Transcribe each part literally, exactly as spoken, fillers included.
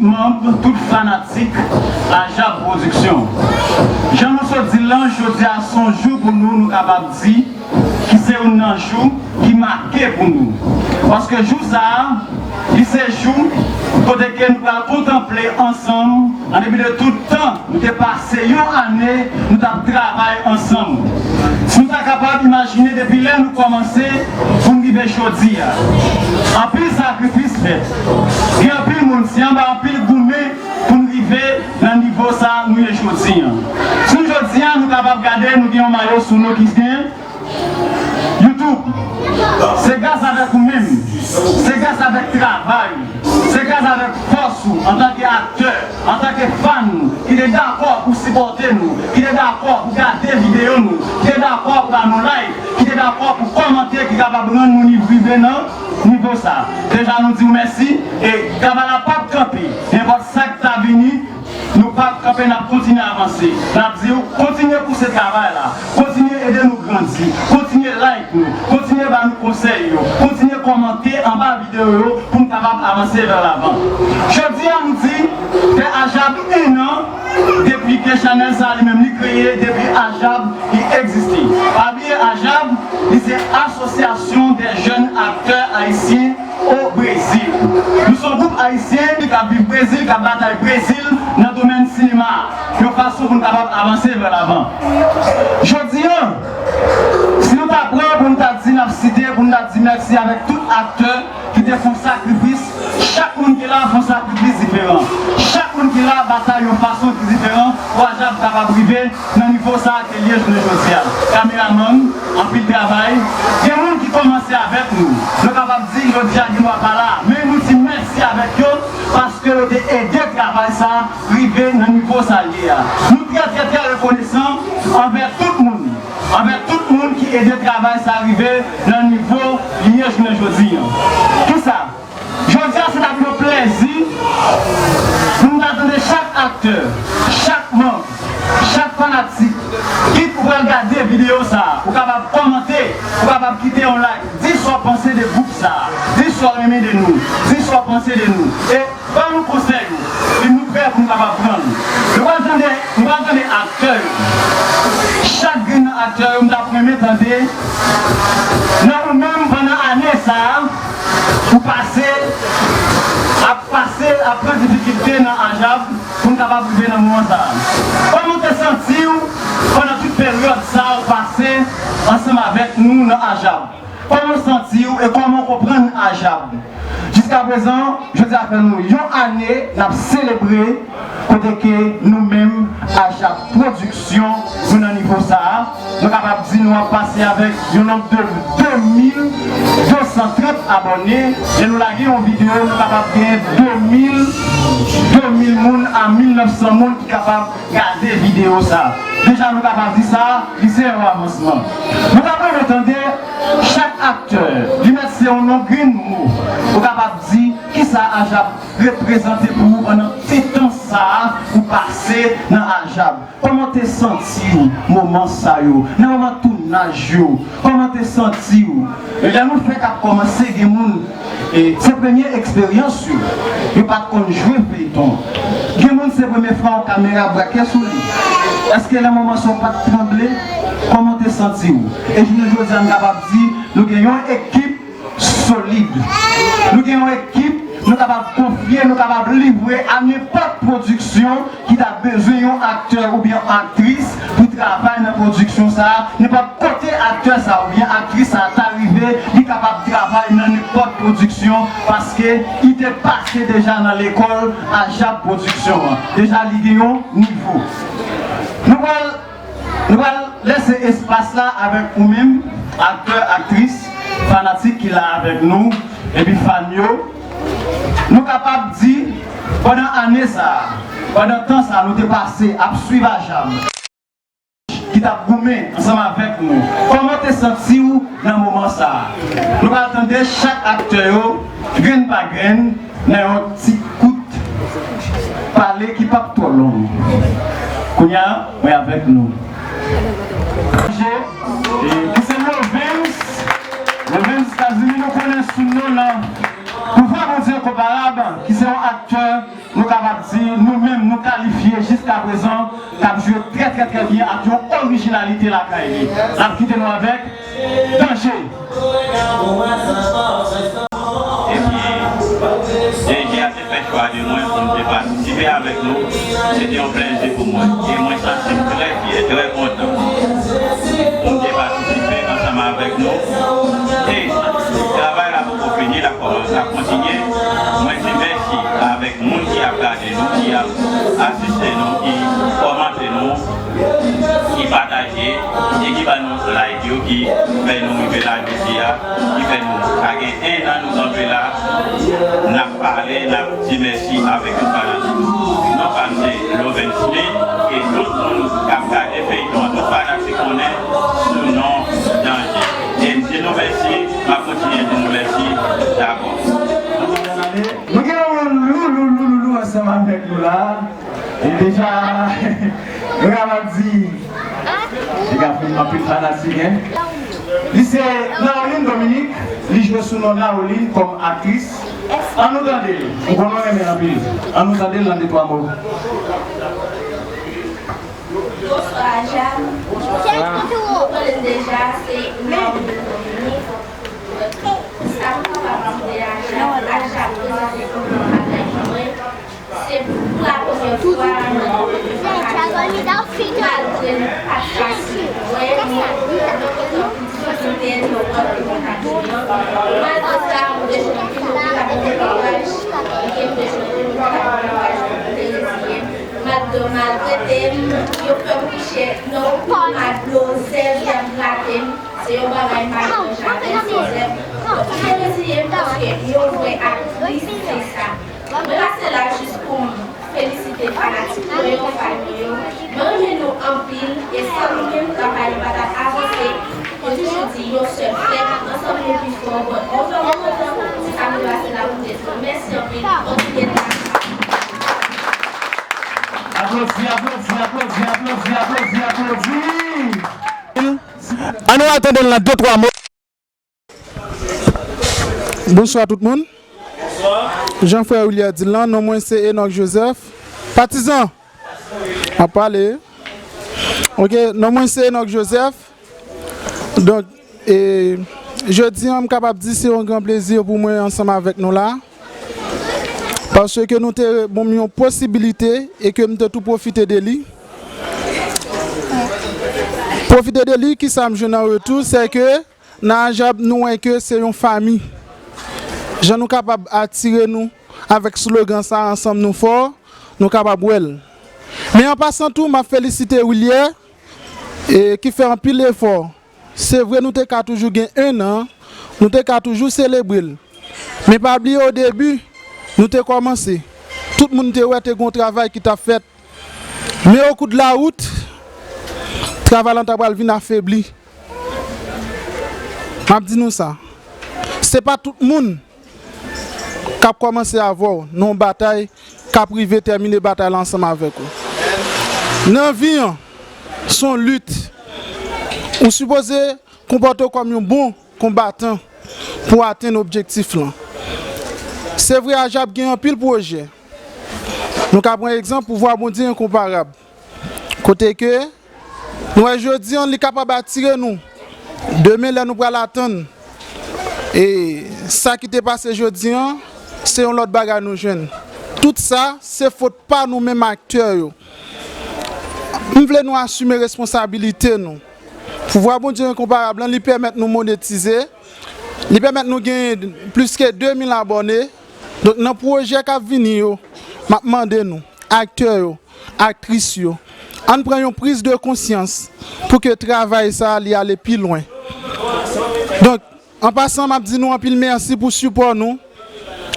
Manm, tout fanatik Ajab Production. Jan nou sot di l lan, jodi a se yon jou pou nou, nou kapab di, ki se youn nan jou ki make pou nou. Paske jou sa a, li se jou kote ke nou pral kontanple ansanm, an depi de tout tan, nou te pase yon ane, nou t ap travay ansanm. Si nou ta kapab imajine depi lè nou kòmanse pou n rive jodi a, anpil sakrifis fèt. Gen anpil moun, se anba anpil goumen pou n rive nan nivo sa nou ye jodi a. Si nou jodi a, nou kapab gade, nou gen yon mayo sou nou ki gen YouTube. Se gras avèk ou menm. Se gras avèk travay ou. Se gras avèk fòs ou antanke aktè, antanke fan nou, ki te dakò pou sipòte nou, ki te dakò pou gade videyo nou, ki te dakò pou ba nou like, ki te dakò pou kòmante, ki kapab rann nou ni- rive nan nivo sa. Deja nou di w mèsi e travay la p ap kanpe. Nenpòt sa k ta vini, nou p ap kanpe, n ap kontinye avanse. N ap di w, kontinye pouse travay la, kontinye ede nou grandi, kontinye like nou, kontinye ba nou konsèy yo, kontinye kòmante anba videyo yo pou n kapab avanse vè lavan. Jodi a, nou di, fè Ajab en an depi ke chanèl sa li menm li kreye, depi Ajab li egziste. Pa bliye, Ajab, li se Association des Jeunes Acteurs Haïtiens au Brésil. Nou se yon gwoup ayisyen ki ap viv Brezil, k ap batay Brezil nan domèn sinema a, yon fason pou n kapab avanse vè lavan. Jodi a, si nou ta pran pou n ta di, n ap site, pou n ta di mèsi avèk tout aktè ki te fè yon sakrifis. Chak moun ki la fè yon sakrifis diferan. Chak moun ki la batay yon fason ki diferan pou Ajab kapab rive nan nivo sa a ke l ye jounen jodi a. Kameramann, anpil travay. Gen moun ki kòmanse avèk nou. Nou kapab di jodi a gen dwa pa la, men nou di mèsi avèk yo paske yo te ede travay sa a rive nan nivo sa l ye a. Nou trè, trè, trè rekonesan anvè tout moun, anvè tout moun ki ede travay sa a rive nan nivo li ye jounen jodi a. Kisa? Jodi a, se t ap yon plèzi pou n ta tande chak aktè, chak manm, chak fanatik, kit ou pral gade videyo sa a, ou kapab kòmante, ou kapab kite yon like, di sa w panse de gwoup sa a, di sa w renmen de nou, di sa w panse de nou. E ba nou konsèy ou, e nou prè pou nou kapab pran. Nou pral tande, nou pral tande aktè yo. Chak grenn nan aktè yo, m t ap renmen tande nan ou menm pandan ane sa a, ou pase, ap pase, ap pran difikilte nan Ajab pou n kapab rive nan moman sa a. Kòman w te santi w pandan tout peryòd sa a ou pase ansanm avèk nou nan Ajab? Kòman w santi w e kòman w konprann Ajab? Jiskaprezan, jodi a fè nou yon ane n ap selebre kote ke nou menm, Ajab Production, nou nan nivo sa a. Nou kapab di nou ap pase avèk yon nonb de de mil de san trant abòne. Lè nou lage yon videyo, nou kapab gen de mil, de mil moun a mil nèf san moun ki kapab gade videyo sa. Deja, nou kapab di sa, li se yon avansman. Nou t ap renmen tande chak aktè, li mèt se yon non grenn mo. Ou kapab di kisa Ajab reprezante pou ou pandan ti tan sa a ou pase nan Ajab. Kòman w te santi w moman sa yo, nan moman tounaj yo? Kòman w te santi w? E lè nou fèk ap kòmanse, gen moun, e, se premye eksperyans yo, yo pa t konn jwe feyton. Gen moun se premye fwa yon kamera brake sou li. Èske nan moman sa w pa t tranble? Kòman w te santi w? E jounen jodi a, m kapab di, nou gen yon ekip solid. Nou gen yon ekip nou kapab konfye, nou kapab livre a nenpòt pwodiksyon ki ta bezwen yon aktè oubyen aktris pou travay nan pwodiksyon sa a. Nenpòt kote aktè sa a oubyen aktris sa a ta rive, li kapab travay nan nenpòt pwodiksyon paske li te pase deja nan lekòl Ajab Pwodiksyon an. Deja li gen yon nivo. Nou pral Nou pral lese espas la avèk ou menm, aktè, aktris, fanatik ki la avèk nou, epi fan yo. Nou kapab di, pandan ane sa a, pandan tan sa a nou te pase ap swiv Ajab, ki t ap goumen ansanm avèk nou. Kòman w te santi w nan moman sa a? Nou pral tande chak aktè yo, grenn pa grenn, nan yon ti kout pale ki p ap twò long. Kounye a, mwen avèk nou. E ki se Lovens, Lovens Casimir, nou konnen sou non lan. Pou Vwa Bondye Enkonparab, ki se yon aktè, nou kapab di, nou menm, nou kalifye jiskaprezan, k ap jwe trè, trè, trè byen ak yon orijinalite lakay li. L ap kite nou avèk Danje. Epi, D J a te fè chwa de mwen pou m te patisipe avèk nou. Se te yon plezi pou mwen. E mwen santi m trè fyè, trè kontan pou m te patisipe ansanm avèk nou. E travay la poko fini, l ap kòmanse, l ap kontinye. Mwen di mèsi avèk moun ki ap gade nou, ki ap asiste nou, ki kòmante nou, ki pataje e ki ban nou like yo, ki fè nou rive la jodi a, ki fè nou ka gen en an nou kanpe la, n ap pale, n ap di mèsi avèk yon fanatik. Non pa m se Loven Smith, e tout moun k ap gade feyton an, tout fanatik konnen sou non Danje. E m di nou mèsi, m ap kontinye di nou mèsi dabò. Nou gen yon loulou, loulou, loulou ansanm avèk nou la. E deja, nou kapab di, li ka fè anpil fanatik, en. Li se Naoline Dominique, li jwe sou non Naoline kòm aktris. An nou tande l, m konnen w renmen l anpil. An nou tande l nan de twa mo. Bonswa, Jam. Bonswa. Nou konnen deja, se Naoline Dominique. Sa m kapab di de Ajab, Ajab prezante kòm yon bagay pou mwen. Se pou la premyè fwa nan yon fanatik, malgre li pa t fasil pou mwen, men mwen kontan pou difikilte nan wòl ke mwen ta jwe an. Malgre sa, mwen te jwenn anpil, anpil abone kouraj, e ke mwen te jwenn anpil abone kouraj pou mwen te reziyen m. Malgre, malgre te m, yo fè m kouche nan yon kou madlo, zèv y ap grate m. Se yon bagay m pa gen nan jaden, se zèv. Donk, m te reziye m paske yon vrè aktris se sa. Mwen pase la jis pou m felisite fanatik mwen yo, fan mwen yo. Mwen renmen nou anpil, e san nou menm, travay la pa t ap avanse. Mwen toujou di, yon sèl fèt, ansanm nou pi fò. Bon, yon fè mwen kontan, se sa m te pase la pou m te di nou. Mèsi anpil, kontinye travay. Aplodi, aplodi, aplodi, aplodi, aplodi, aplodi. Ann nou al tande l nan de twa mo. Bonswa tout moun. Jan frè Willier di l lan, non mwen se Enock Joseph. Patizan, m ap pale. Ok, non mwen se Enock Joseph. Donk, e, jodi an, m kapab di se yon gran plezi pou mwen ansanm avèk nou la. Paske nou te ban m yon posibilite e ke m te tou pwofite de li. Pwofite de li, kisa m jwenn an retou, se ke nan Ajab, nou wè ke se yon fanmi. Jan nou kapab atire nou avèk slogan sa, ansanm nou fò, nou kapab wè l. Men an pasan tou, m ap felisite Willier, e, ki fè anpil efò. Se vre, nou te ka toujou gen en an, nou te ka toujou selebre l. Men pa bliye, o debi, nou te kòmanse. Tout moun te wè te gen yon travay ki t ap fèt. Men o kou de la wout, travay lan ta pral vin afebli. M ap di nou sa. Se pa tout moun k ap kòmanse avè w nan yon batay, k ap rive tèmine batay la ansanm avèk ou. Nan vi an, se yon lit. Ou sipoze konpòte w kòm yon bon konbatan pou atenn objektif lan. Se vre, Ajab gen anpil pwojè. Nou ka pran egzanp Pouvwa Bondye Enkonparab. Kote ke nou wè jodi an, li kapab atire nou. Demen, lè nou pral atann, e sa ki te pase jodi an, se yon lòt bagay nou jwenn. Tout sa, se fot pa nou menm aktè yo. M vle nou asime responsabilite nou. Pouvwa Bondye Enkonparab lan, li pèmèt nou monetize, li pèmèt nou genyen plis ke de mil abòne. Donk, nan pwojè k ap vini yo, m ap mande nou, aktè yo, aktris yo, ann pran yon priz de konsyans pou ke travay sa a, li ale pi lwen. Donk, an pasan, m ap di nou anpil mèsi pou sipò nou,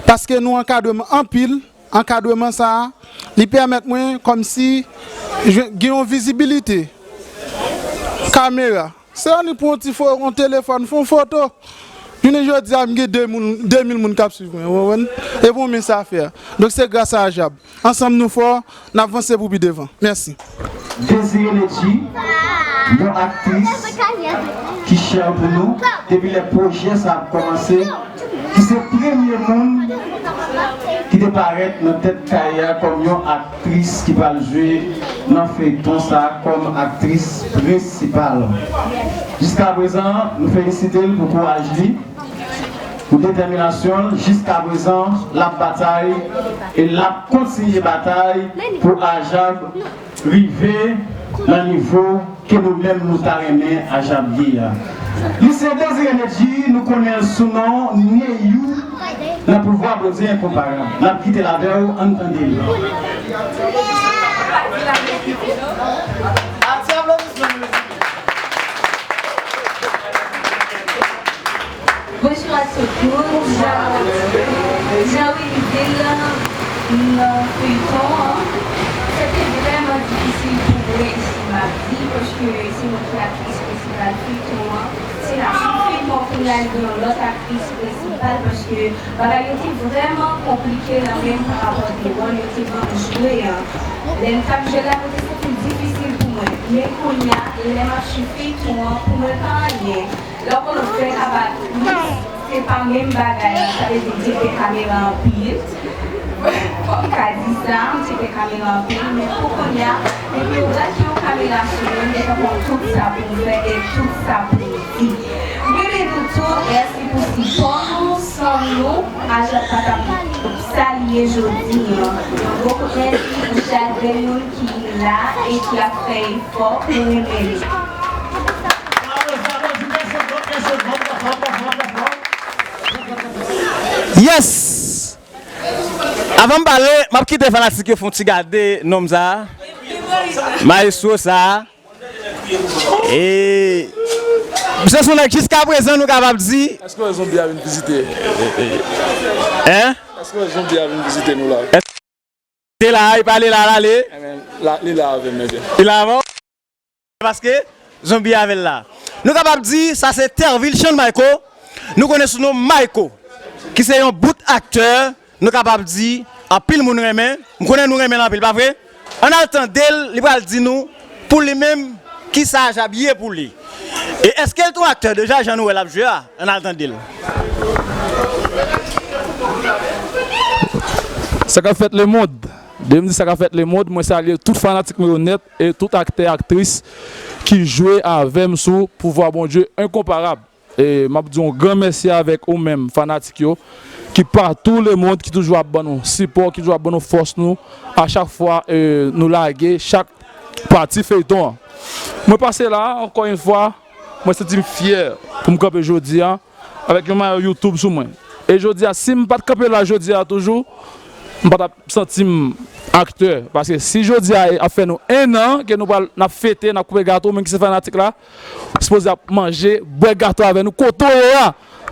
paske nou ankadre m anpil. Ankadreman sa a, li pèmèt mwen kòmsi jwe-, gen yon vizibilite. Kamera. Se annik pran yon ti fo-, yon telefòn, fè yon foto. Jounen jodi a, m gen de moun, de mil moun k ap swiv mwen, ou konprann? E pou mwen sa fè. Donk, se gras a Ajab. Ansanm nou fò, n ap vanse pou pi devan. Mèsi. Désiré Letji, yon aktris ki chè pou nou, depi lè pwojè sa ap kòmanse, ki se premye moun ki te parèt nan tèt kay la kòm yon aktris ki pral jwe nan feyton sa a kòm aktris prensipal. Jiskaprezan, nou felisite l pou kouraj li, pou detèminasyon l. Jiskaprezan, l ap batay e l ap kontinye batay pou Ajab rive nan nivo ke nou menm nou ta renmen Ajab ye a. Lisye Désiré Medjy, nou konnen l sou non Neyou nan pouvwa Bondye enkonparab. N ap kite l avè w, ann tande l. Bonjou a tout moun. Jan, jan Willy di l nan feyton an, se te vrèman difisil pou mwen, si m ap di, paske se mwen ki aktris prensipal feyton an. Se n ap swiv feyton an pou n al gen yon lòt aktris prensipal, paske bagay yo te vrèman konplike nan men m parapò de wòl yo te ban m jwe an. Lè m t ap jwe la, yo te santi l difisil pou mwen. Men kounye a, lè m ap swiv feyton an, pou mwen, l pa anyen. Lè w konn fè kaba twis, se pa menm bagay la, sa vle di m tcheke kamera anpil. Fò m ka di sa, m tcheke kamera anpil, men pou kounye a, depi w branche yon kamera sou mwen, m gentan konn tout sa pou m fè e tout sa pou m di. M renmen nou tou, mèsi pou sipò nou, san nou, Ajab pa t ap sa li ye jodi an. Yon gwo kout mèsi pou chak grenn moun ki la e ki ap fè efò pou renmen li. Yes! Avan m pale, m ap kite fanatik yo fè yon ti gade nonm sa a. Mayestwo sa a. E, misye se yon nèg jiskaprezan nou kapab di. Èske w wè zonbi a vin vizite? Hein? Èske w wè zonbi a vin vizite nou la? Te la, li pale la, l ale. Li la avè m, mesye. Li la avè w? Paske zonbi avè l la. Nou kapab di sa se Thervil Chan Mayco. Nou konnen sou non Mayco, ki se yon bout aktè, nou kapab di anpil moun renmen. M konnen nou renmen l anpil, pa vre? Ann al tande l, li pral di nou pou li menm kisa Ajab ye pou li. E èske l te yon aktè deja jan nou wè l ap jwe a? Ann al tande l. Sa k ap fèt lemonn? Depi m di sa k ap fèt lemonn, mwen salye tout fanatik mwen yo nèt e tout aktè, aktris ki jwe avè m sou Pouvwa Bondye Enkonparab. E m ap di yon gran mèsi avèk ou menm, fanatik yo, ki patou lemonn, ki toujou ap ban nou sipò, ki toujou ap ban nou fòs nou a chak fwa e nou lage chak pati feyton an. Mwen pase la, ankò yon fwa, mwen santi m fyè pou m kanpe jodi a avèk yon mayo YouTube sou mwen. E jodi a, si m pa t kanpe la jodi a toujou, m pa t ap santi m aktè. Paske si jodi a ap fè nou en an ke nou pral, n ap fete, n ap koupe gato, ou menm ki se fanatik la, sipoze ap manje, bwè gato avè nou, kote w ye a.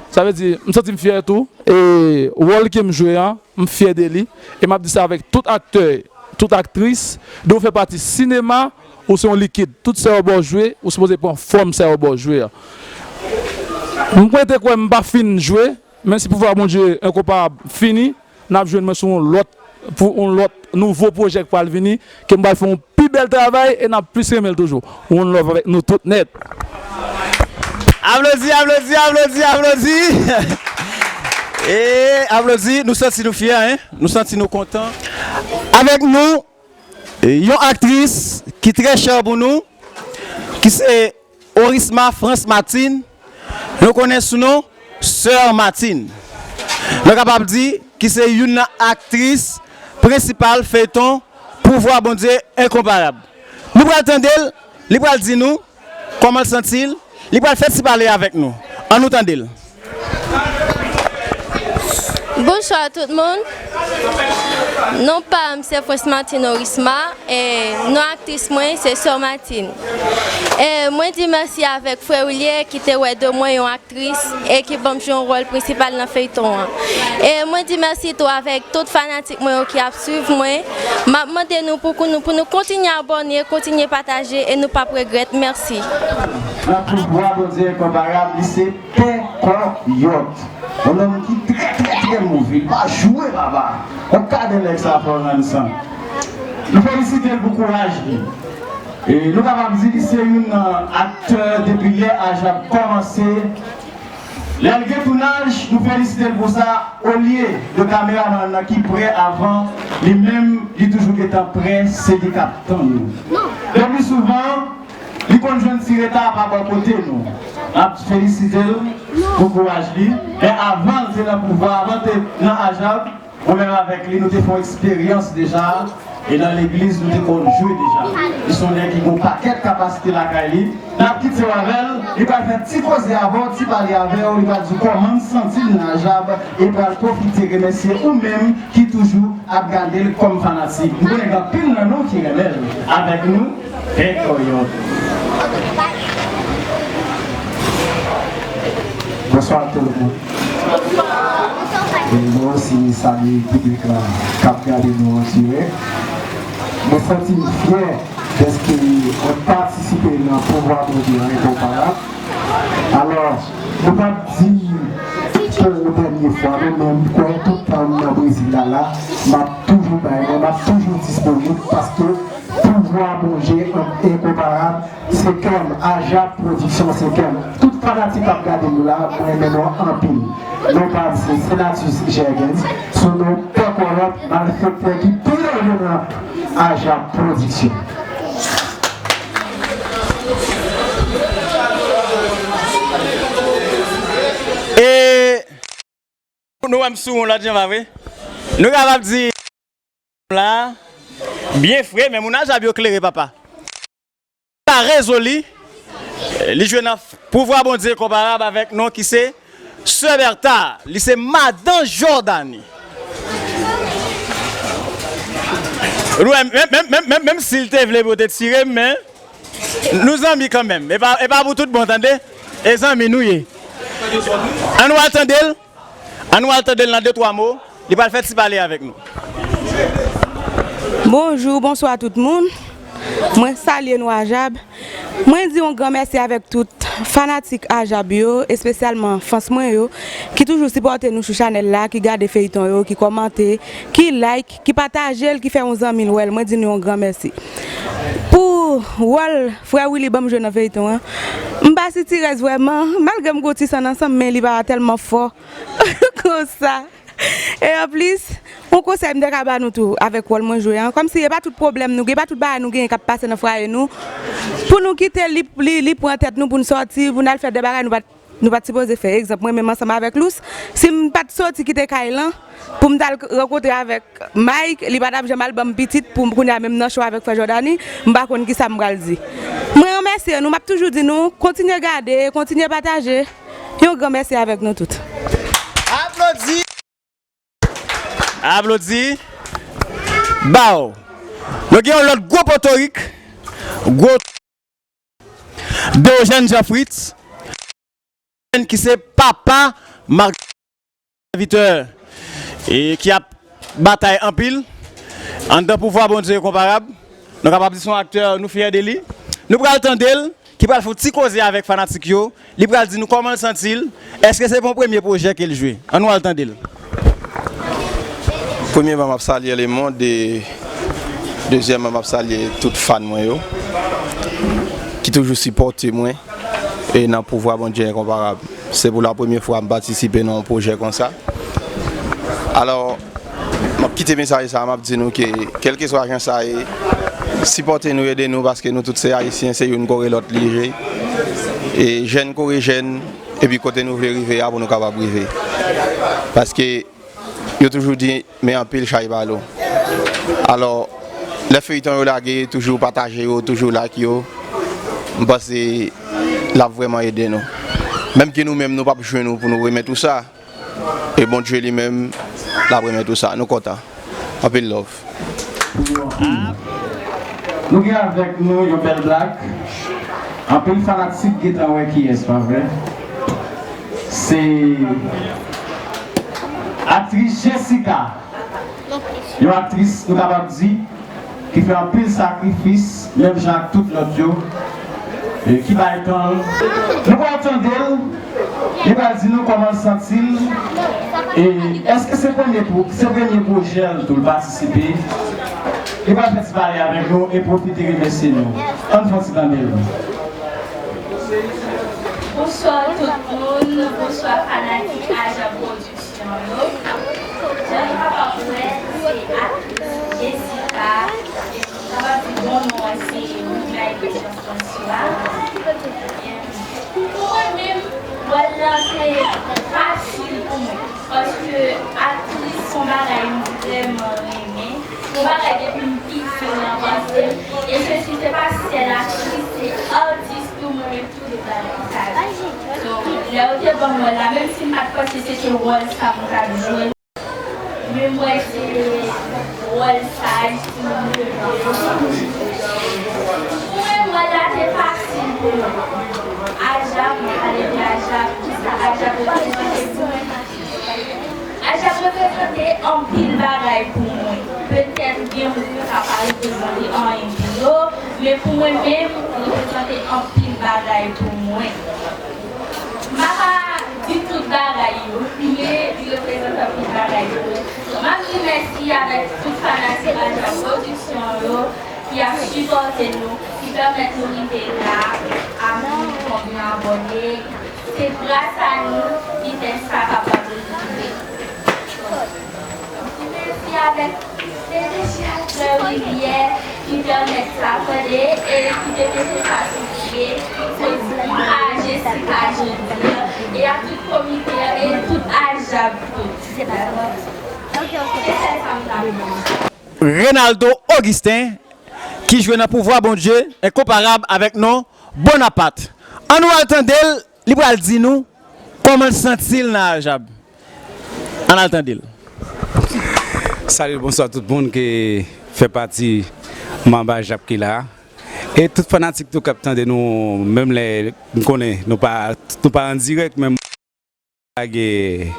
Sa vle di, m santi m fyè tou. E wòl ke m jwe an, m fyè de li. E m ap di sa avèk tout aktè, tout aktris, depi w fè pati sinema, ou se yon likid. Tout sa yo ba w jwe, ou sipoze pran fòm sa yo ba w jwe a. Mwen te kwè m pa fin jwe, menm si Pouvwa Bondye Enkonparab fini, n ap jwenn mwen sou yon lòt, pou yon lòt nouvo pwojè k pral vini, ke m pral fè yon pi bèl travay e n ap plis renmen l toujou. One love avèk nou tout nèt. Aplodi, aplodi, aplodi, aplodi. E aplodi, nou santi nou fyè, hein? Nou santi nou kontan. Avèk nou, yon aktris ki trè chè pou nou, ki se Orisma France Martine, nou konnen sou non Sè Martine. Nou kapab di ki se youn nan aktris prensipal feyton Pouvwa Bondye Enkonparab. Nou pral tande l, li pral di nou kòman l santi l, li pral fè ti pale avèk nou. Ann nou tande l. Bonswa tout moun. Non pa m se Frans Martine Orisma e non aktris mwen se Sè Martine. E mwen di mèsi avèk frè Willier ki te wè de mwen yon aktris e ki ban m jwe yon wòl prensipal nan feyton an. E mwen di mèsi tou avèk tout fanatik mwen yo ki ap swiv mwen. M ap mande nou pou, pou nou, pou nou kontinye abòne, kontinye pataje e nou p ap regrèt. Mèsi. Nan pouvwa Bondye enkonparab, li se Pè Kòyòt. Yon nonm ki trè, trè, trè move. Li pa jwe, papa. Yon kadè nèg sa fò rann san. Nou felisite l pou kouraj li. E nou kapab di li se youn nan aktè depi lè Ajab kòmanse Lè l gen tounaj, nou felisite l pou sa, olye de kameramann nan ki prè avan, li menm, li toujou gentan prè, se li k ap tann nou. Le pli souvan, li konn jwenn ti reta pa bò kote nou. N ap felisite l pou kouraj li. Men avan l te nan pouvwa, avan l te nan Ajab, mwen menm avèk li, nou te fè yon eksperyans deja. E nan legliz, nou te konn jwe deja. Li se yon nèg ki gen yon pakèt kapasite lakay li. N ap kite w avè l. Li pral fè ti koze avè w, ti pale avè w. Li pral di w kòman l santi l nan Ajab. E pral pwofite remèsye ou menm ki toujou ap gade l kòm fanatik. M konnen gen anpil nan nou ki renmen l. Avèk nou, Pè Kòyòt. Bonsoir tout le monde. E mwen osi, m salye piblik la k ap gade nou an dirèk. Mwen santi m fyè dèske mwen patisipe nan pouvwa Bondye an enkonparab. Alò, nou p ap di pou dènye fwa, non, men m kwè tout tan m nan Brezil la, la, m ap toujou bay mwen, m ap toujou disponib paske pouvwa Bondye an enkonparab. Se kè m, Ajab Production, se kè m. Tout fanatik k ap gade nou la, mwen renmen nou anpil. Non pa m se Senatus Jergens, sou non Pè Kòyòt, malfektè ki pi danje nan Ajab Production. E nou wè m sou yon lòt jan, pa vre? Nou kapab di la, byen fre, men moun Ajab yo klere, papa. Sa rezo li, li jwe nan pouvwa Bondye enkonparab avèk non ki se Sè Bertha, li se madan Jordany. Nou wè, menm, menm, menm, menm, menm si l te vle pou te tire m, men nou zanmi kanmenm. E pa, e pa pou tout bon, tande? E zanmi nou ye. Ann nou al tande l. Ann nou al tande l nan de twa mo. Li pral fè ti pale avèk nou. Bonjou, bonswa tout moun. Mwen salye nou Ajab. Mwen di yon gran mèsi avèk tout fanatik Ajab yo, espesyalman fans mwen yo, ki toujou sipòte nou sou chanèl la, ki gade feyton yo, ki kòmante, ki like, ki pataje l, ki fè yon zanmi l wè l. Mwen di nou yon gran mèsi. Pou wòl frè Willy ban m jwe nan feyton an, m pa sitirèz vrèman, malgre m gon ti san nan san m, men li pa tèlman fò konsa. E anplis, yon konsèy m te ka ba nou tou avèk wòl mwen jwe an. Kòmsi e pa tout pwoblèm nou gen, e pa tout bagay nou genyen k ap pase nan fwaye nou, pou nou kite li, li, li pran tèt nou, pou n sòti, pou n al fè de bagay nou pa t, nou pa t sipoze fè. Egzanp, mwen menm ansanm avèk Lous, si m pa t sòti kite kay lan pou m t al rankontre avèk Mike, li pa t ap janm al ban m pitit pou m kounye a menm nan cho avèk frè Jordany, m pa konn kisa m pral di. Mwen remèsye nou, m ap toujou di nou, kontinye gade, kontinye pataje. Yon gran mèsi avèk nou tout. Aplodi! Aplodi! Baw! Nou gen yon lòt gwo potorik, gwo Deogène Jean Fritz, ki se papa Marc Serviteur, e ki ap batay anpil anndan pouvwa Bondye enkonparab. Nou kapab di se yon aktè, nou fyè de li. Nou pral tande l, ki pral fè yon ti koze avèk fanatik yo. Li pral di nou kòman l santi l. Èske se pa yon premye pwojè ke l jwe? Ann nou al tande l. Premyèman, m ap salye lemonn e dezyèmman, m ap salye tout fan mwen yo ki toujou sipòte mwen e nan pouvwa Bondye enkonparab. Se pou la premye fwa m patisipe nan yon pwojè konsa. Alò, m ap kite mesaj sa, m ap di nou ke, kèlkeswa jan sa ye, sipòte nou, ede nou, paske nou tout se Ayisyen, se youn kore lòt li ye. E jèn kore jèn, epi kote nou vle rive a, pou nou kapab rive. Paske yo toujou di, men anpil chay pa lou. Alò, lè feyton yo lage, toujou pataje yo, toujou like yo. M panse l ap vrèman ede nou. Menm ke nou menm, nou p ap jwenn ou pou nou remèt ou sa. E Bondye li menm, l ap remèt ou sa. Nou kontan. Anpil love. Nou gen avèk nou yon bèl blak. Anpil fanatik gentan wè kiyès, pa vre? Se aktris Jessica. Yon aktris, nou kapab di, ki fè anpil sakrifis, menm jan ak tout lòt yo, e ki bay tan l. Nou pral tande l, li pral di nou kòman l santi l, e èske se premye pou, se premye pwojè l tou l patisipe. Li pral fè ti pale avèk nou e pwofite remèsye nou. Ann fè yon ti tande l. Bonswa tout moun, bonswa fanatik Aja Production yo. Jan nou kapab wè, se aktris Jessica, e nou kapab di bon non an se Wilmay Jean François. Pou mwen menm, wòl lan te fasil pou mwen, paske aktris se yon bagay m vrèman renmen, se yon bagay depi m piti m nan panse m, e sesi se pa sèl aktris, se atis tou, mwen menm tou de bagay sa yo. So, lè yo te ban m wòl la, menm si m pa t panse se te wòl sa m t ap jwe, men m wè se wòl saj timoun yo. Pou mwen, wòl la te fasil pou mwen. Ajab, mwen pale de Ajab, kisa Ajab reprezante pou mwen? Ajab reprezante anpil bagay pou mwen. Petèt gen moun ki ka pa reprezante anyen pou yo, men pou mwen menm, li reprezante anpil bagay pou mwen. M pa ka di tout bagay yo, men li reprezante anpil bagay pou mwen. M ap di mèsi avèk tout fanatik Aja Production yo ki ap sipòte nou, ki pèmèt nou rive la, a mil konbyen abòne. Se gras a nou, biznis sa kapab rive. Mèsi avèk P D G Fleur Rivière ki pèmèt sa, tande, e ki te mete sa sou pye, pou di a Jessica jodi a, e a tout komite a, e tout Ajab tou. Se sèl sa m ta di. Renaldo Augustin, ki jwe nan Pouvwa Bondye, enkonparab avèk non Bonapat. Ann nou al tande l, li pral di nou kòman l santi l nan Ajab. Ann al tande l. Salut, bonsoir tout moun ki fè pati manm Ajab ki la. E tout fanatik tou k ap tande nou, menm lè m konnen nou pa, nou pa an dirèk, men lage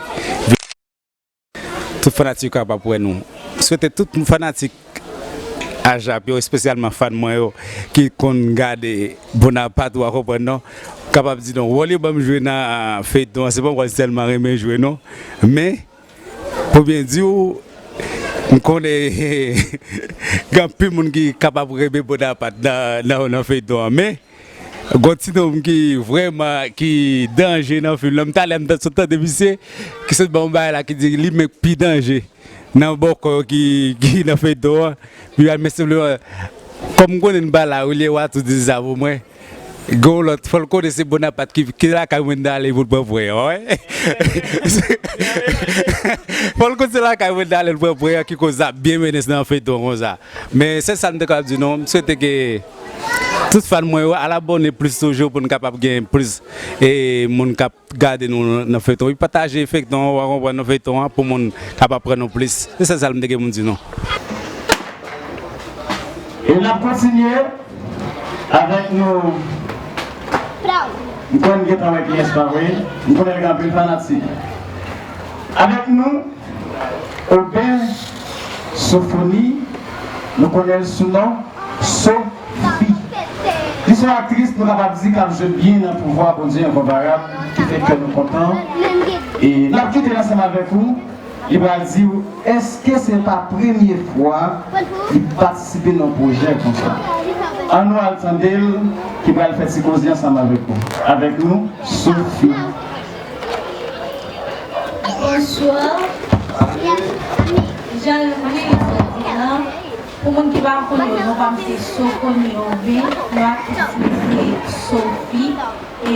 tout fanatik yo kapab wè nou. Swete tout fanatik Ajap yo, espesyalman fan mwen yo ki konn gade Bonapat, ou a konprann non, kapab di non, wòl yo ban m jwe nan feyton an, se pa yon wòl sèlman renmen jwe non, men pou byen di w, m konnen gen anpil moun ki kapab renmen Bonapat nan, nan, nan feyton an, men gon ti nonm ki vrèman ki danje nan fim nan. M talè m t sot tande misye ki sot ban yon bagay la ki di li menm pi danje nan bòkò yo ki, ki nan feyton an. Pi al men senpleman, kòm m konnen n pa la, Willy Watou di sa pou mwen. Gon lòt, fò l konnen se Bonapat ki, ki lakay Wendale pou l pran pwen an, wi. Fò l konnen se lakay Wendale l pran pwen an ki koz ap byen mennen nan feyton konsa. Men se sa m te kapab di non. M swete ke tout fan mwen yo al abòne plis toujou pou n kapab gen plis e moun k ap gade nou nan feyton. Epi pataje feyton an, w a konprann, nan feyton an pou moun kapab pran nou plis. Se sèl sa m te gen pou m di nou. E n ap kontinye avèk nou. M kwè n gentan wè kiyès la, wi. M konnen l gen anpil fanatik. Avèk nou, Oben Sofoni, nou konnen l sou non Sofi. Li se yon aktris, nou kapab di, k ap jwe byen nan Pouvwa Bondye Enkonparab, ki fè kè nou kontan. E n ap kite l ansanm avèk ou. Li pral di w, èske se pa premye fwa li patisipe nan pwojè konsa? Ann nou al tande l, ki pral fè ti koze ansanm avèk nou. Avèk nou, Sofi. Bonswa. Jan Willy sot di lan, pou moun ki pa konnen, non pa m se Sofoni Oben, non aktris mwen se Sofi. E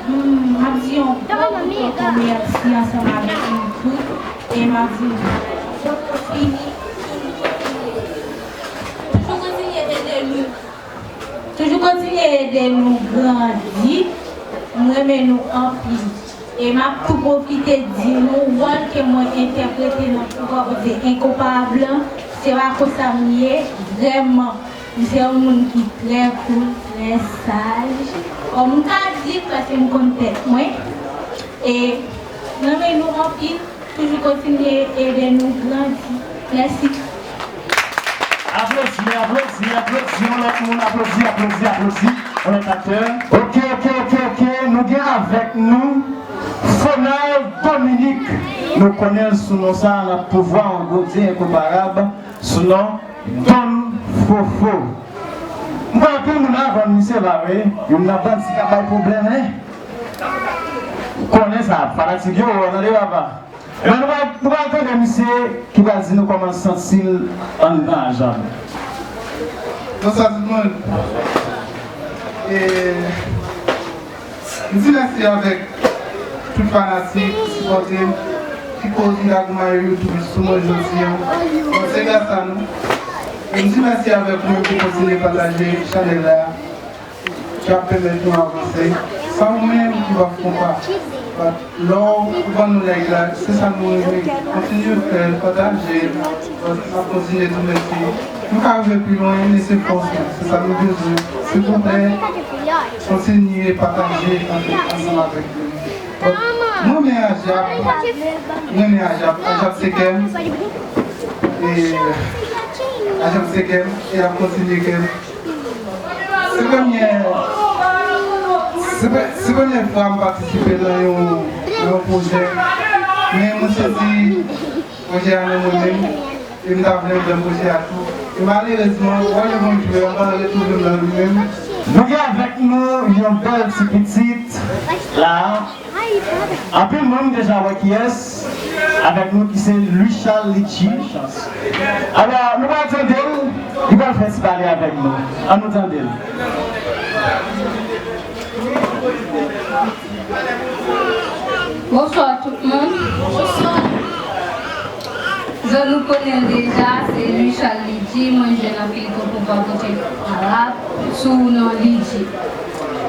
m ap di yon gwo, gwo, gwo mèsi ansanm avèk nou tout. E m ap di nou, fini, toujou kontinye ede nou. Toujou kontinye ede nou grandi. M renmen nou anpil. E m ap tou pwofite di nou, wòl ke mwen entèprete nan Pouvwa Bondye Enkonparab lan, se pa konsa m ye vrèman. M se yon moun ki trè koul, trè saj. Bon, m ka di l paske m konn tèt mwen. E m renmen nou anpil. Toujou kontinye ede nou grandi. Mèsi. Aplodi, aplodi, aplodi, yon lòt moun, aplodi, aplodi, aplodi, yon lòt aktè. Ok, ok, ok, ok, nou gen avèk nou Fonal Dominique. Nou konnen l sou non sa nan Pouvwa Bondye Enkonparab, sou non Don Fofo. M kwè anpil moun la konn misye la, wi. Youn nan bandi k ap bay pwoblèm, wi. Konnen sa, fanatik yo, w tande papa. Ebyen, nou pral, nou pral tande misye ki pral di nou kòman l santi l anndan Ajab. Bonswa tout moun. E, m di mèsi avèk tout fanatik ki sipòte m, ki koz m ta goumen YouTube sou mwen jodi a. Bon, se gras a nou. E m di mèsi avèk ou menm ki kontinye pataje chanèl la, ki ap pèmèt nou avanse. San ou menm, nou p ap konpa. But lè w ban nou like la, se sa nou renmen. Kontinye fè l, pataje l. But n ap kontinye di mèsi. Nou ka rive pi lwen, men se fòs nou. Se sa nou bezwen. Silvouplè, kontinye pataje ansanm avèk nou. But mwen renmen Ajab. Mwen renmen Ajab. Ajab se kè m. E Ajab se kè m. E l ap kontinye kè m. Se premye, se pre-, se premye fwa m patisipe nan yon, nan yon pwojè. Men mwen sezi pwojè a nan mwen menm. E m ta vle anndan pwojè a tou. E malerezman, wè levandjil, m pa retwouve m nan li menm. Nou gen avèk nou yon bèl ti pitit la. Anpil moun deja wè kiyès avèk nou ki se Louis Charles Litchi. Alò, nou pral tande l, li pral fè ti pale avèk nou. Ann nou tande l. Bonswa tout moun. Jan nou konnen l deja, se Louis Charles Litchi, mwen jwenn anpil konpou pa kote Arab sou non Litchi.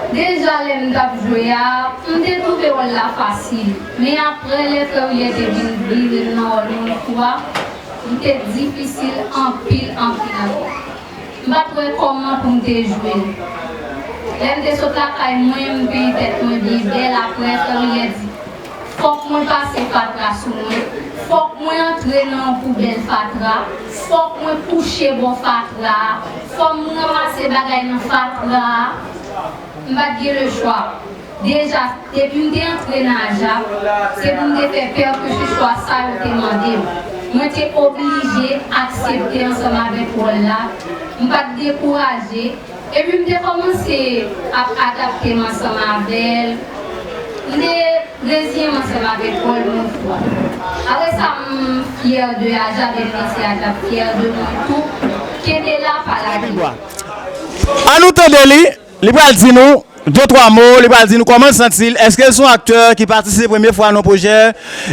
Deja lè m t ap jwe a, m te twouve wòl la fasil. Men aprè lè frè Willier te vin vire m nan wòl mwen yon fwa, li te difisil anpil, anpil, anpil. M pa t wè kòman pou m te jwe l. Lè m te sot lakay mwen, m peye tèt mwen byen bèl aprè, frè Willier di, fòk mwen pase fatra sou mwen, fòk mwen antre nan yon poubèl fatra, fòk mwen kouche bò fatra a, fòk mwen ranmase bagay nan fatra a. M pa t gen lechwa. Deja, depi m te antre nan Ajab, se pou m te fè pèkeseswa sa yo te mande m. Mwen te oblije aksepte ansanm avèk wòl la. M pa t dekouraje. Epi m te kòmanse ap adapte m ansanm avè l. M te reziyen m ansanm avèk wòl mwen fwa. Apre sa, m fyè de Ajab, e m panse Ajab fyè de mwen tou. Kenbe la, pa lage. Ann nou tande li. Li pral di nou de twa mo, li pral di nou kòman l santi l, èske l se yon aktè ki patisipe premye fwa nan yon pwojè,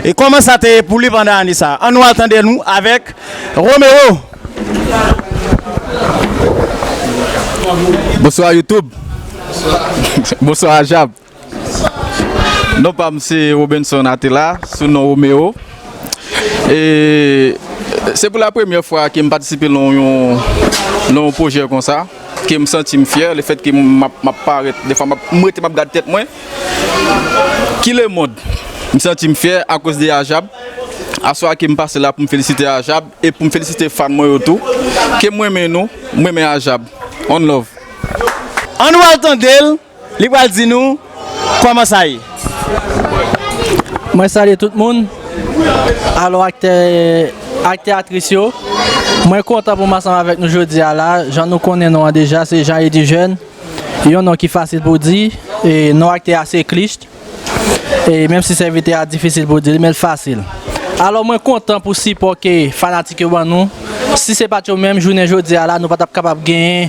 e kòman sa te ye pou li pandan ane sa. Ann nou al tande nou avèk Romero. Bonswa YouTube. Bonswa Ajab. Non pa m se Robenson Atela, sou non Romeo. E se pou la premyè fwa ke m patisipe nan yon, nan yon pwojè konsa, ke m santi m fyè, lefètke m ap, m ap parèt, defwa m ap, m rete m ap gad tèt mwen. Ki lemonn, m santi m fyè akoz de Ajab. Aswè a ke m pase la pou m felisite Ajab e pou m felisite fan mwen yo tou. Ke m renmen nou, m renmen Ajab. One love. Ann nou al tande l. Li pral di nou kòman sa ye. Mwen salye tout moun. Alò, aktè, aktè, aktris yo, mwen kontan pou m ansanm avèk nou jodi a la. Jan nou konnen non an deja, se Jean Eddy Jeune. Yon non ki fasil pou di. E non aktè a se Clich. E menm si sèvitè a difisil pou di li, men l fasil. Alò, mwen kontan pou sipò ke fanatik yo ban nou. Si se pa t yo menm, jounen jodi a la, nou pa t ap kapab genyen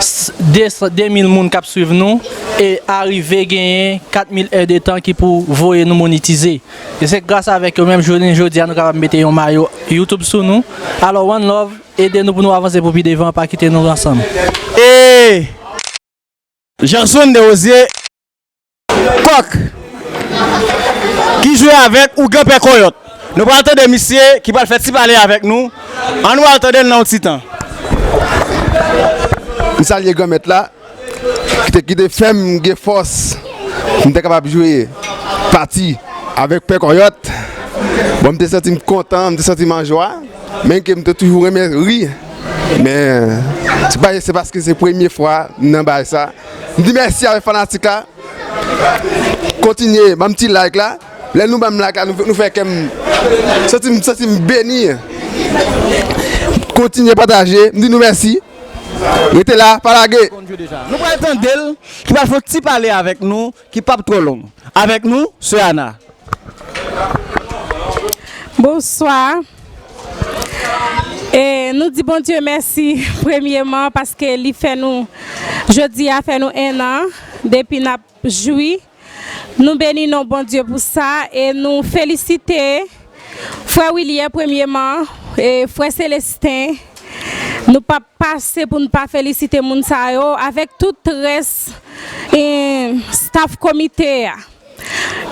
s-, de san, de mil moun k ap swiv nou e arive genyen kat mil è de tan ki pou voye nou monetize. E se gras avèk yo menm, jounen jodi a, nou kapab mete yon mayo YouTube sou nou. Alò, one love, ede nou pou nou avanse pou pi devan, pa kite nou ansanm. E Janson Desrosiers, Kòk, ki jwe avèk Ougan Pè Kòyòt. Nou pral tande misye ki pral fè ti pale avèk nou. Ann nou al tande l nan yon ti tan. M salye Granmèt la, ki te, ki te fè m gen fòs pou m te kapab jwe pati avèk Pè Kòyòt. Bon, m te santi m kontan, m te santi m an jwa. Menm ke m te toujou renmen ri, men se pa, se paske se premye fwa m nan bagay sa. M di mèsi avèk fanatik la. Kontinye ban m ti like la. Lè nou ban m like la, nou, nou fè kè m santi m, santi m beni. Kontinye pataje. M di nou mèsi. Rete la, pa lage. Nou pral tande l, ki pral fè yon ti pale avèk nou, ki p ap twò long. Avèk nou, sè Ana. Bonswa. E nou di Bondye mèsi premyeman paske li fè nou, jodi a fè nou en an depi n ap jwi. Nou beni non Bondye pou sa e nou felisite frè Willier premyeman e frè Celestin. Nou p ap pase pou n pa felisite moun sa yo avèk tout rès e staff komite a.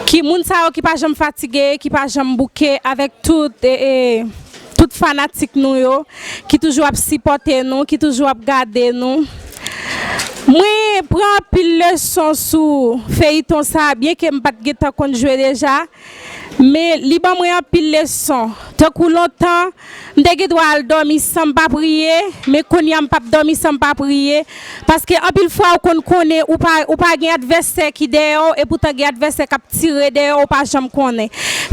Ki moun sa yo ki pa janm fatige, ki pa janm bouke avèk tout e, e, tout fanatik nou yo ki toujou ap sipòte nou, ki toujou ap gade nou. Mwen pran anpil leson sou feyiton sa, byenke m pa t gentan konn jwe deja, men li ban mwen anpil leson. Tankou lontan, m te gen dwa al dòmi san m pa priye, men kounye a m p ap dòmi san m pa priye. Paske anpil fwa ou konn konnen ou pa, ou pa gen advèsè ki dèyè w, epoutan gen advèsè k ap tire dèyè w, ou pa janm konnen.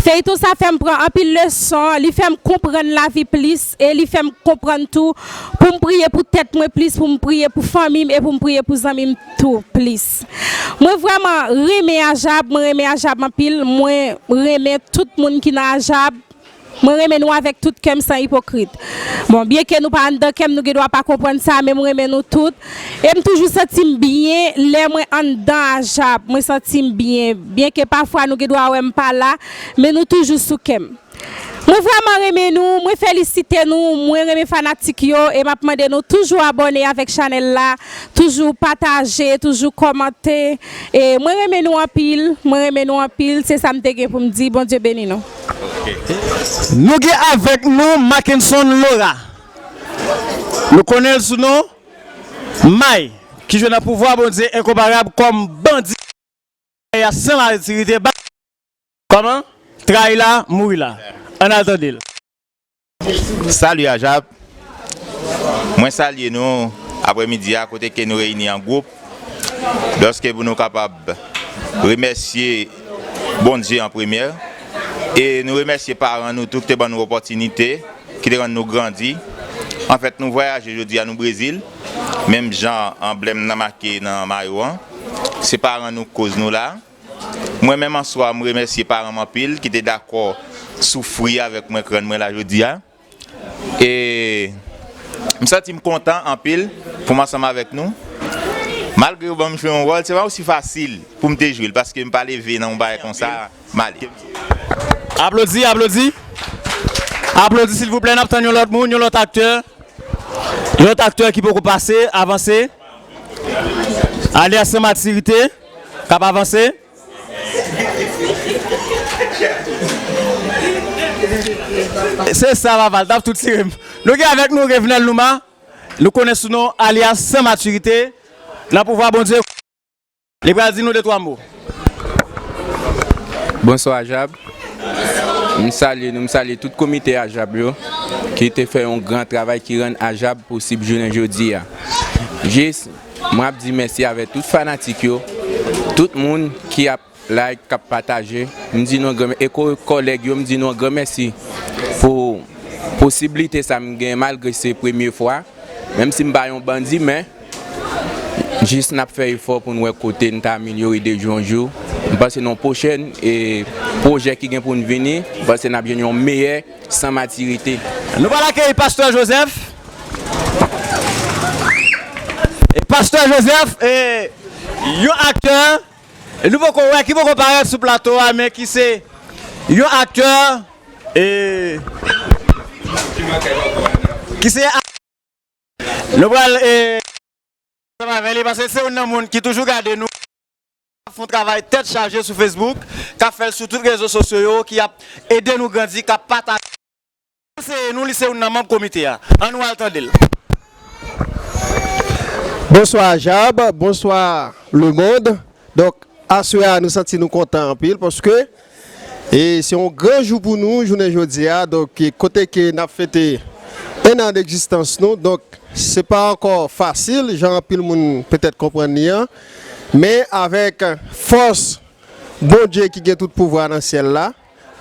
Feyiton sa fè m pran anpil leson, li fè m konprann lavi plis, e li fè m konprann tou pou m priye pou tèt mwen plis, pou m priye pou fanmi m, e pou m priye pou zanmi m tou plis. Mwen vrèman renmen Ajab, mwen renmen Ajab anpil, mwen renmen tout moun ki nan Ajab. Mwen renmen nou avèk tout kè m san ipokrit. Bon, byenke nou pa anndan kè m, nou gen dwa pa konprann sa, men mwen renmen nou tout. E m toujou santi m byen lè mwen anndan Ajab. Mwen santi m byen. Byenke pafwa nou gen dwa wè m pa la, men nou toujou sou kè m. Mwen vrèman renmen nou, mwen felisite nou, mwen renmen fanatik yo, e m ap mande nou toujou abòne avèk chanèl la, toujou pataje, toujou kòmante. E mwen renmen nou anpil, mwen renmen nou anpil, se sa m te gen pou m di, Bondye beni nou. Nou gen avèk nou Mackenson Laura. Nou konnen l sou non May, ki jwe nan pouvwa Bondye enkonparab kòm bandi a san matirite ba kòman? Trayi la, mouri la. Ann al tande l. Salut Ajab. Mwen salye nou aprèmidi a kote ke nou reyini an gwoup. Dòske pou nou kapab remèsye Bondye an premyè. E nou remèsye paran nou tou ki te ban nou opòtinite, ki te rann nou grandi. Anfèt, nou vwayaje jodi a nou Brezil. Menm jan anblèm nan make nan mayo an. Se paran nou k koz nou la. Mwen menm answa m remèsye paran m anpil ki te dakò soufri avèk mwen k rann mwen la jodi a. E m santi m kontan anpil pou m ansanm avèk nou. Malgre yo ban m jwe yon wòl, se pa osi fasil pou m te jwe l paske m pa leve nan yon bagay konsa m ale. Aplodi, aplodi. Aplodi silvouplè, n ap tann yon lòt moun, yon lòt aktè. Yon lòt aktè ki poko pase, avanse. Alyas san matirite, k ap avanse. Se sa papa, l t ap tou tire m. Nou gen avèk nou Revenel Numa, nou konnen sou non alyas san matirite, nan pouvwa Bondye. Li pral di nou de twa mo. Bonswa Ajab. M salye nou, m salye tout komite Ajab yo ki te fè yon gran travay ki rann Ajab posib jounen jodi a. Jis, mwen ap di mèsi avèk tout fanatik yo, tout moun ki ap like, k ap pataje. M di nou yon gran e ko- kòlèg yo, m di nou yon gran mèsi pou posiblite sa m gen malgre se premye fwa. Menm si m pa yon bandi, men jis n ap fè efò pou n wè kote n ta amelyore de jou an jou. M panse nan pwochèn e pwojè ki gen pou n vini, m panse n ap jwenn yon meyè san matirite. Nou pral akeyi Pastè Joseph. E Pastè Joseph, e, yon aktè, e nou poko wè, ki poko parèt sou plato a, men ki se yon aktè, e, ki se Nou pral e, ansanm avè li paske se youn nan moun ki toujou gade nou, k ap fè yon travay tèt chaje sou Facebook, k ap fè l sou tout rezo sosyo yo, ki ap ede nou grandi, k ap pataje. Konseye nou, li se youn nan manm komite a. Ann nou al tande l. Bonswa Jab, bonswa lemonn. Donk, aswè a nou santi nou kontan anpil paske e se yon gran jou pou nou jounen jodi a. Donk, e kote ke n ap fete en an degzistans nou. Donk, se pa ankò fasil jan anpil moun petèt konprann li an. Men avèk fòs Bondye ki gen tout pouvwa nan syèl la,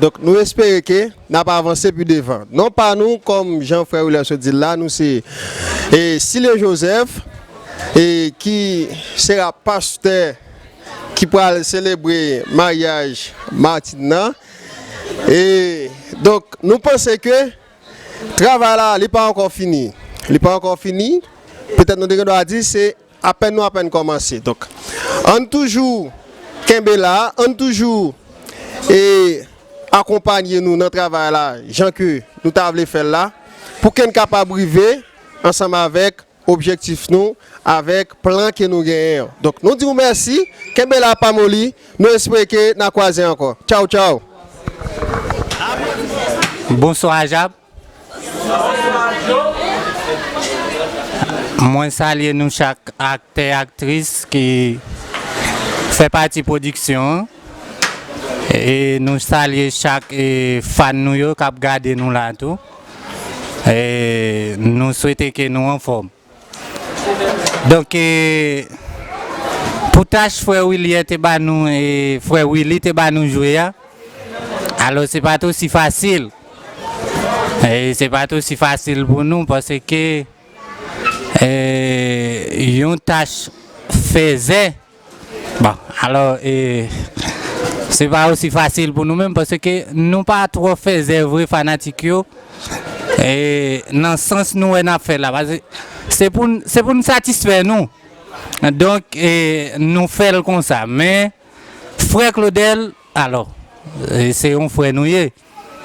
Donk, nou espere ke n ap avanse pi devan. Non pa nou, kòm jan frè William sot di l la, nou se, e, Silye Joseph, e, ki sera pastè ki pral selebre maryaj Martine nan. E, donk, nou panse ke travay la, li pa ankò fini. Li pa ankò fini. Petèt nou te gen dwa di se apèn nou apèn kòmanse. Donk, ann toujou kenbe la, ann toujou, e, akonpanye nou nan travay la, jan ke nou ta vle fè l la, pou ke n kapab rive ansanm avèk objektif nou, avèk plan ke nou genyen an. Donk, nou di w mèsi, kenbe la pa moli, nou espere ke n a kwaze ankò. Tchaw, tchaw! Bonswa, Jab. Mwen salye nou chak aktè, aktris ki fè pati pwodiksyon an. E nou salye chak, e, fan nou yo k ap gade nou la tou. E nou swete ke nou anfòm. Donk, e, pou tach frè Willy te ba nou, e, frè Willy te ba nou jwe a, alò se pa t osi fasil. E se pa t osi fasil pou nou, paske, e, yon tach fèzè, bon, alò, e, se pa osi fasil pou nou menm, paske nou pa twò fèzè vre, fanatik yo, e, nan sans nou wè n ap fè la. Paske se pou n, se pou n satisfè nou. Donk, e, nou fè l konsa. Men, frè Claudel, alò, e, se yon frè nou ye.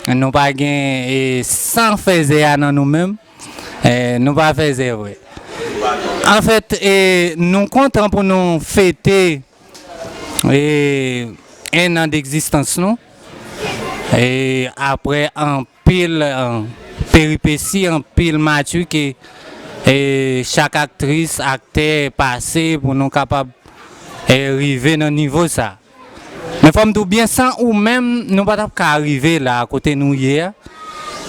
Nou pa gen, e, san fèzè a nan nou menm. E, nou pa fèzè vre. Anfèt, e, nou kontan pou nou fete, e, en an degzistans nou. E, apre anpil, e, peripesi, anpil mati ke, e, chak aktris, aktè pase pou nou kapab, e, rive nan nivo sa. Men fò m di w byen, san ou menm, nou pa t ap ka rive la kote nou ye a.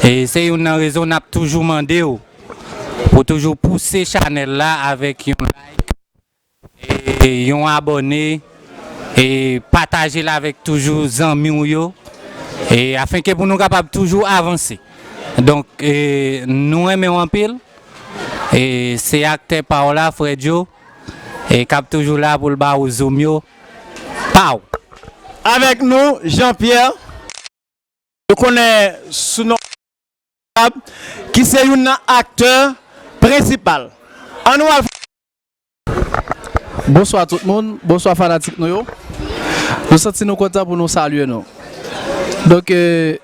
E se youn nan rezon n ap toujou mande w pou toujou pouse chanèl la avèk yon like, e yon abòne, e pataje l avèk toujou zanmi w yo, e afenke pou nou kapab toujou avanse. Donk, e, nou renmen w anpil. E se aktè pa w la, frè Joe, e k ap toujou la pou l ba w zoom yo pa w. Avèk nou, Jean Pierre, nou konnen sou non ki se youn nan aktè prensipal. Ann nou al. Bonswa tout moun, bonswa fanatik nou yo. Nou santi nou kontan pou nou salye nou. Donk, e,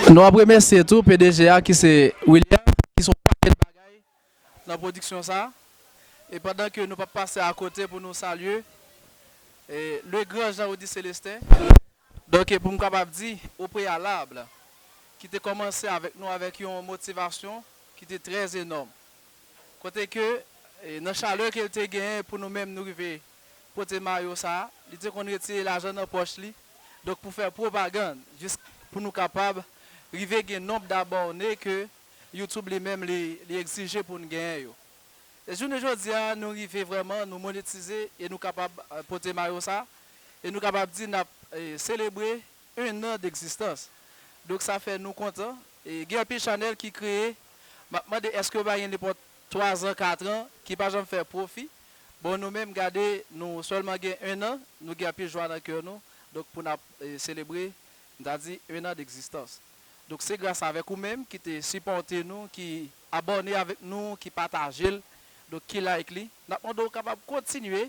nou ap remèsye tou P D G a ki se William, ki se yon pakèt bagay nan pwodiksyon sa. E pandan ke nou p ap pase akote pou nou salye, e, le gran Jean Rudy Célestin, donk, e, pou m kapab di, o preyalab, ki te kòmanse avèk nou avèk yon motivasyon ki te trè enòm. Kote ke, e, nan chalè ke l te genyen pou nou menm nou rive pote mayo sa, li te konn retire lajan nan pòch li, donk, pou fè pwopagann, jis pou nou kapab rive gen nonb dabòne ke YouTube li menm li, li egzije pou n genyen yo. E jounen jodi a, nou rive vrèman, nou monetize e nou kapab, e, pote mayo sa, e nou kapab di n ap, e, selebre en an degzistans. Donk, sa fè nou kontan. E gen anpil chanèl ki kreye, m ap mande èske yo pa gen nenpòt twa zan, kat an, ki pa janm fè pwofi. Bon, nou menm, gade, nou sèlman gen en an, nou gen anpil jwa nan kè nou. Donk, pou n ap, e, selebre, m ta di, en an degzistans. Donk, se gras avèk ou menm ki te sipòte nou, ki abòne avèk nou, ki pataje l, donk, ki like li. N ap mande w kapab kontinye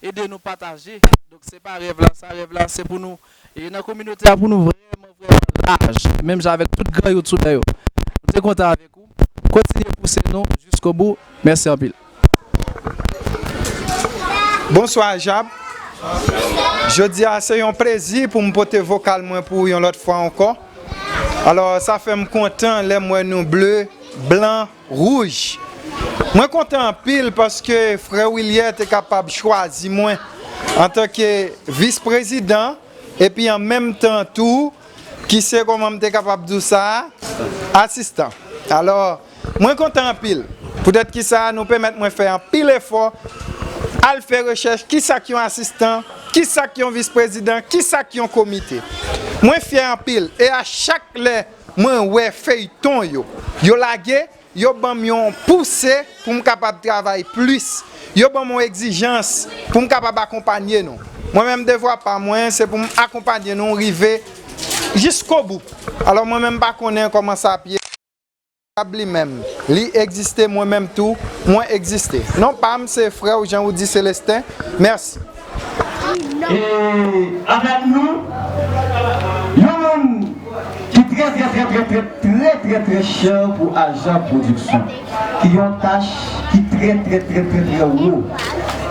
ede nou pataje. Donk, se pa rèv la, sa rèv la, se pou nou, e nan kominote a, pou nou vrèman, vrèman laj. Menm jan avèk tout gran youtubè yo. Nou te kontan avèk ou. Kontinye pouse nou jiskobou. Mèsi anpil. Bonswa, Jab. Jodi a, se yon plezi pou m pote vokal mwen pou ou yon lòt fwa ankò. Alò, sa fè m kontan lè m wè nou ble, blan, wouj. Mwen kontan anpil paske frè Willier te kapab chwazi mwen antanke vis prezidan, epi an menm tan tou, ki se, kòman m te kapab di w sa, asistan. Alò, mwen kontan anpil. Poutèt kisa, nou pèmèt mwen fè anpil efò, al fè rechèch kisa k yon asistan, kisa k yon vis prezidan, kisa k yon komite. Mwen fyè anpil, e a chak lè mwen wè feyton yo, yo lage, yo ban m yon pouse pou m kapab travay plis. Yo ban m yon egzijans pou m kapab akonpanye nou. Mwen menm, devwa pa mwen, se pou m akonpanye nou rive jiskobou. Alò, mwen menm, m pa konnen kòman sa ap ye. Li menm, li egziste, mwen menm tou, mwen egziste. Non pa m, se frè w Jean Roudy Célestin. Mèsi. E avèk nou, yon moun ki trè, trè, trè, trè, trè, trè, trè, trè chè pou Aja Production, ki yon tach ki trè, trè, trè, trè, trè wo.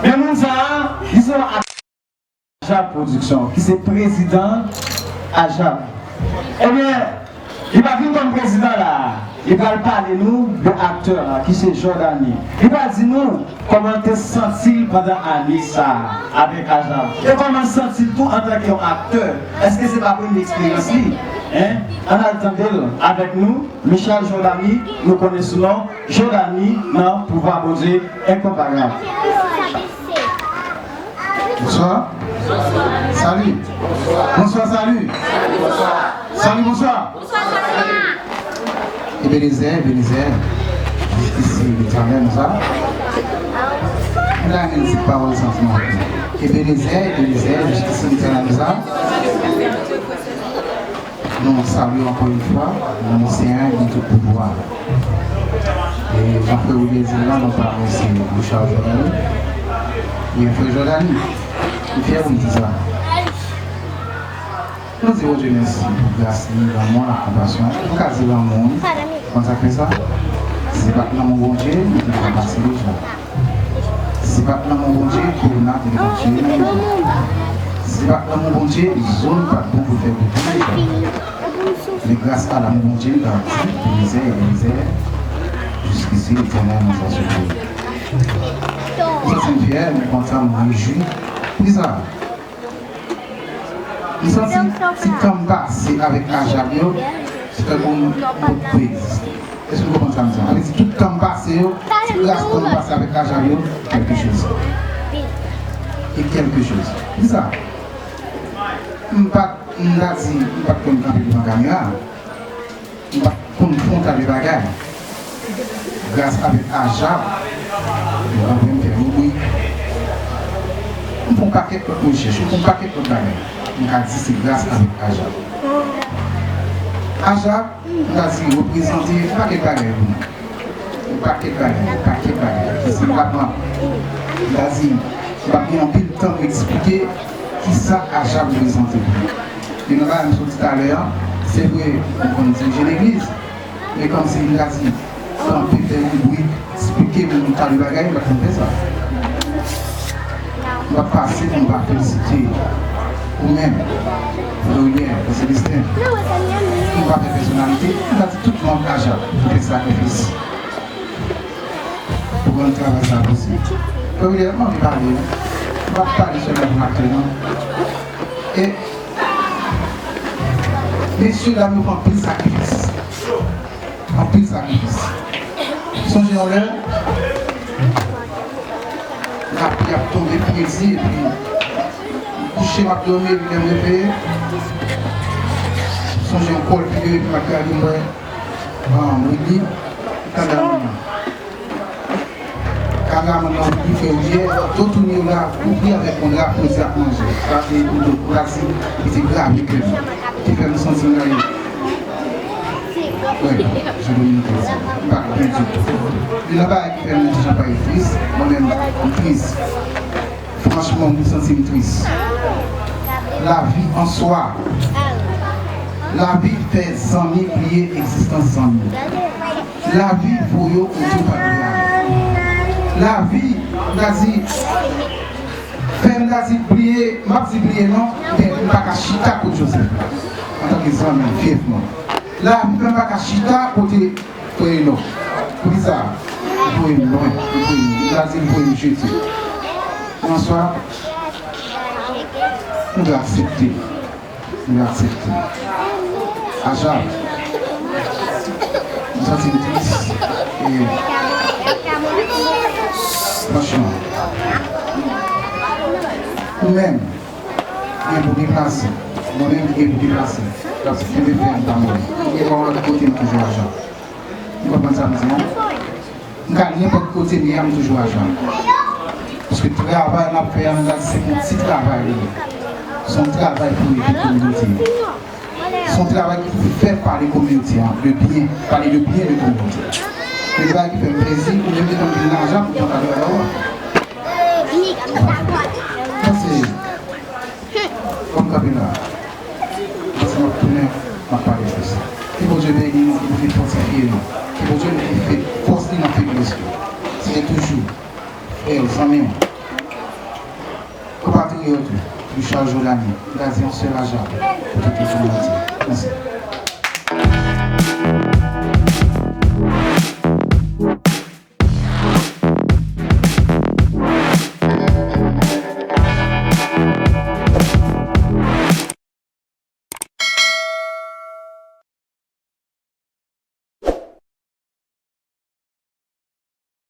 Men moun sa a, li se yon Aja Production, ki se prezidan Aja. Ebyen, li pa vin kòm prezidan la a. Li pral pale nou de aktè a, ki se Jordany. Li pral di nou kòman l te santi l pandan ane sa a avèk Aja. E kòman l santi l tou antanke yon aktè. Èske se pa premye eksperyans li? Hein? Ann al tande l avèk nou. Michel Jordany, nou konnen sou non Jordany nan pouvwa Bondye enkonparab. Bonswa. Sali. Bonswa, sali. Sali, bonswa. Ebenezè, Ebenezè, jiskisi Letènèl nou sa. M ta renmen di pawòl santiman. Ebenezè, Ebenezè, jiskisi Letènèl nou sa. Nou salye ankò yon fwa, non Senyè a gen tout pouvwa. E jan frè William di l la, nou pa mwen se Richard Jordany. Wi, frè Jordany, m fyè pou m di sa. Nou di Bondye mèsi pou gras li, lanmou l ak konpasyon l. Nou ka di lanmou l. Konn sa k fè sa? Se pa t lanmou Bondye, nou te deja pase deja. Se pa t lanmou Bondye, kowona te gentan tiye nou deja. Se pa t lanmou Bondye, zo n pa t bon pou fè bouton deja. Men gras a lanmou Bondye, m ka di, Ebenezè, Ebenezè, jiskisi Letènèl nou sa sou tou. M santi m fyè, m kontan, m rejwi. Poukisa? M santi ti tan m pase avèk Ajab yo, se tankou m pot ko egziste. Èske w konprann sa m di a? Sa vle di tout tan m pase yo, ti kras tan m pase avèk Ajab yo, kèlke choz. E kèlke choz. Poukisa? M pa t, m ta di, m pa t konn kanpe devan kamera. M pa t konn fè yon ta de bagay. Gras avèk Ajab, yo rantre m fè ribrik. M fè yon pakèt lòt rechèch, m fè yon pakèt lòt bagay. M ka di se gras avèk Ajab. Ajab, m ka di reprezante yon pakèt bagay pou mwen. Yon pakèt bagay, yon pakèt bagay. Se pa pran. M ka di, m pa gen anpil tan pou eksplike kisa Ajab reprezante pou mwen. Youn nan bagay m sot di talè a, se vre, m konn dirije legliz, men kòmsi m ta di, kanpe fè ribrik, eksplike moun yon ta de bagay, m pa t konn fè sa. M p ap pase pou m pa felisite ou menm, Florien, Frè Celestin. M pa fè pèsonalite, m ta di tout manm Ajab ki fè sakrifis pou rann travay sa posib. Frè William, m anvi pale, wi. M p ap pale sèlman pou aktè, non. E, mesye dam yo fè anpil sakrifis. Anpil sakrifis. Sonje yon lè, lapli ap tonbe fredi, epi m kouche, m ap dòmi, epi lè m reveye, sonje yon kòl videyo, epi m ap gade, m wè, ah, Willy, kameramann nan. Kameramann nan, li fè w yè, do toune w la, kouvri avèk yon dra fredi ak manje. Sa se yon do fredi ki te grave kè m. Ki fè m santi m rayi. Wè, Jean Dominique te di, m pa t byen ditou. Youn nan bagay ki fè m di jan pa tris, mwen menm, m tris. Franchman, m santi m tris. Lavi an swa. Lavi fè zanmi bliye egzistans zanmi. Lavi voye w kote w pa t vle ale. Lavi, m ta di, fè m ta di bliye, m p ap di bliye non, men m pa ka chita kot Joseph la, antanke zanmi, fyèf mwen. Lavi fè m pa ka chita kote frè Enòk. Poukisa? Li voye m lwen, li voye m, m ta di li voye m jete. Bonswa. Nou dwe aksepte. Nou aksepte. Aja, m santi m tris. E, franchman, ou menm, gen pou deplase. Mwen menm ki gen pou deplase, l ap kenbe fè m pa move. M gen yon lòt kote m toujou ajan. M konprann sa m di an? M ka nenpòt kote m ye a, m toujou ajan. Paske travay n ap fè a, m ka di se yon ti travay li ye. Se yon travay pou ede kominote a. Se yon travay ki pou fè pale kominote a de byen, pale de byen de kominote a. Se yon bagay ki fè m plezi, ou menm ki konn vin lajan pou yon kado a ba w. Mwen se Kòm kanpe la, paske m ap tounen, m ap pale de sa. Ke Bondye beni nou, ke Bondye fòtifye nou, ke Bondye mete fè fòs li nan feblès nou. Se toujou frè w, zanmi w, konpatriyòt ou, Richard Jolani, m ta di yon sèl ajan pou tout kominote. Mèsi.